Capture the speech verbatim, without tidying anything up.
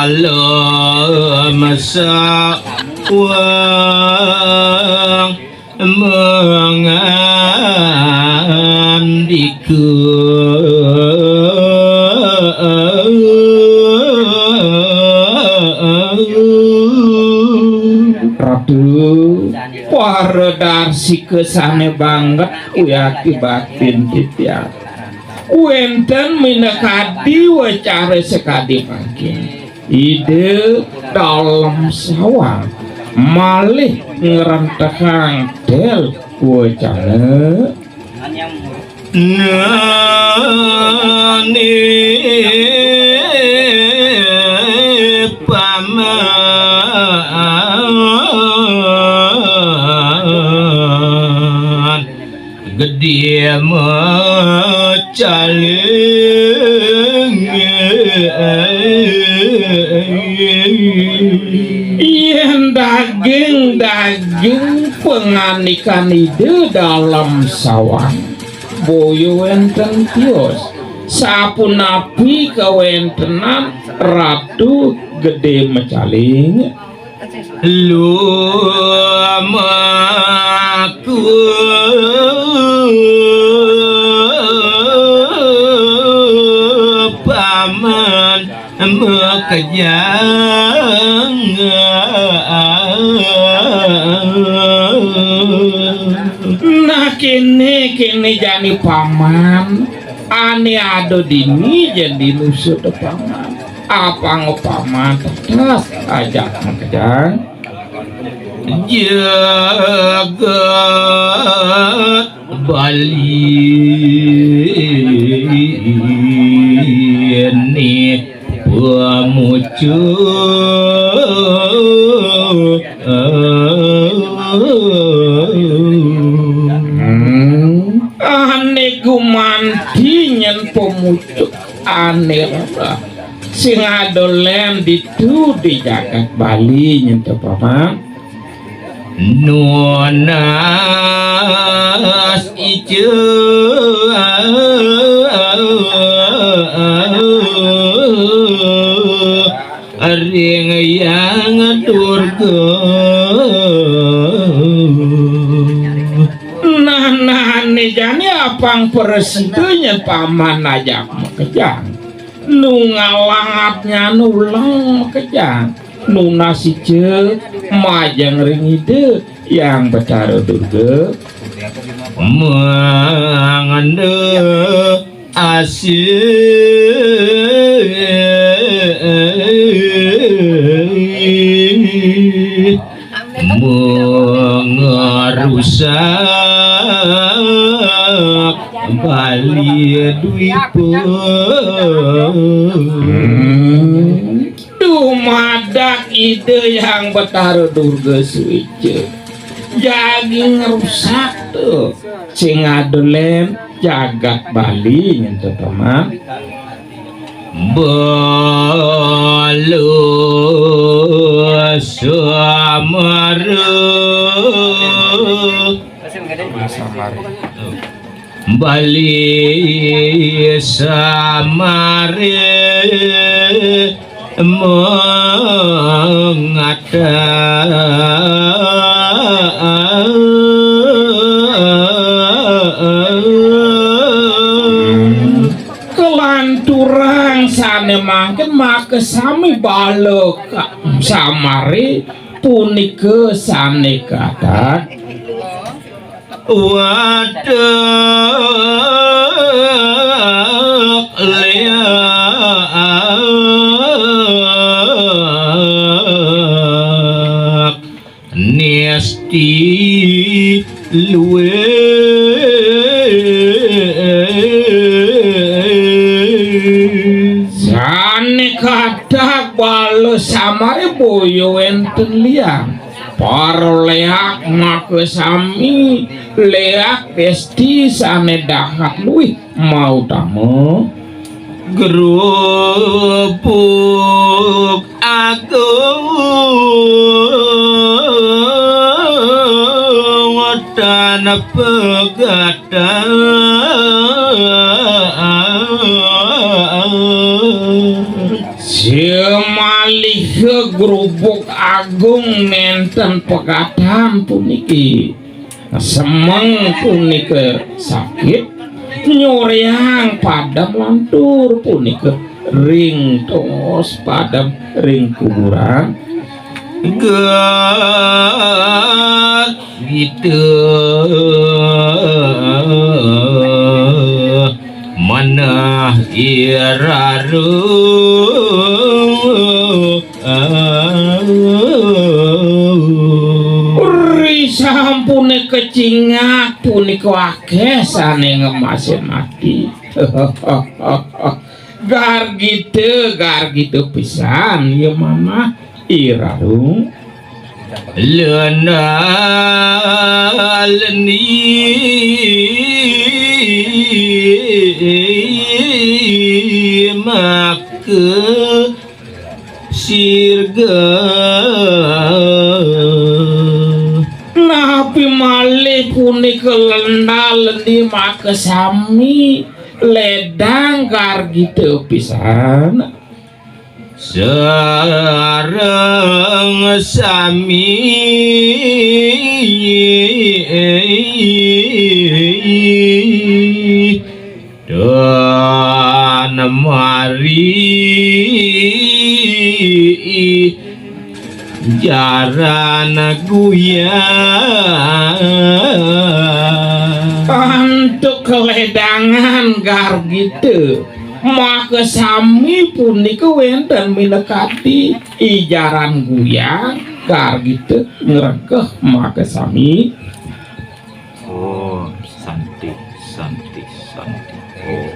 Alam sawang mangandika. Ratu, para darsika sane banget, uyati batin titiang. Wenten minakadi wacara sakadi mangkin. Ida Dalem Sawang malih ngrentehang tel wacana. Nani paman gedé macaling. Yén daging-daging pangandikan Ida Dalem Sawang, boya wénten tios. Sapunapi kawéntenan Ratu Gedé Macaling? Lumaku paman makejang. Nah, kéné, kéné jani paman. Ané ada dini jani nusut paman. Apang paman tetes ajak makejang. Jagat Bali ini pamucuk. Hmm. Ané gumanti nyén pamucuk ané rereh. Sing ada lén ditu di jagat Bali nyén to, Paman. Nunas ica ring Hyang Durga. Nah, nah, né jani apang prasida nyén paman ajak makejang. Nu ngalangat nyén uleng makejang. Nunas ica majeng ring Ida Hyang Betara Durga. Mangda asih mangrusak Bali Dwipa. Hmm. Dumadak Ida Hyang Betara Durga suéca. Jagi ngrusak to. Sing ada lén jagat Bali nyén to, Paman. Bala Samara. Bali Samara mangata. Kalanturang sané mangkin makasami bala ka-, Samara punika sané kathah. Watek léak nesti luwih. Sané kathah bala Samara boya wénten liang. Para léak makasami, léak pesti sané dahat luwih mautama. Grubug agung tan pegatang. Agung nenten pegatan puniki. Semeng punika sakit, nyuriang padem lantur punika ring tongos padem ring kuburan. Gita manah iraru. Ri sampune kecingak punika akeh sane ngemasin ati. Gargita, gargita pisan ya manah iraru. Lenda lendi maka sirga. Napi malih punika lenda lendi maka sami ledang gargita pisan. Sareng sami dan mari jaran guyang. Antuk keledangan gargita maka sami punika wenten minakadi ijaran guyang gargita ngregeh maka sami. Oh, santi, santi, santi. Oh.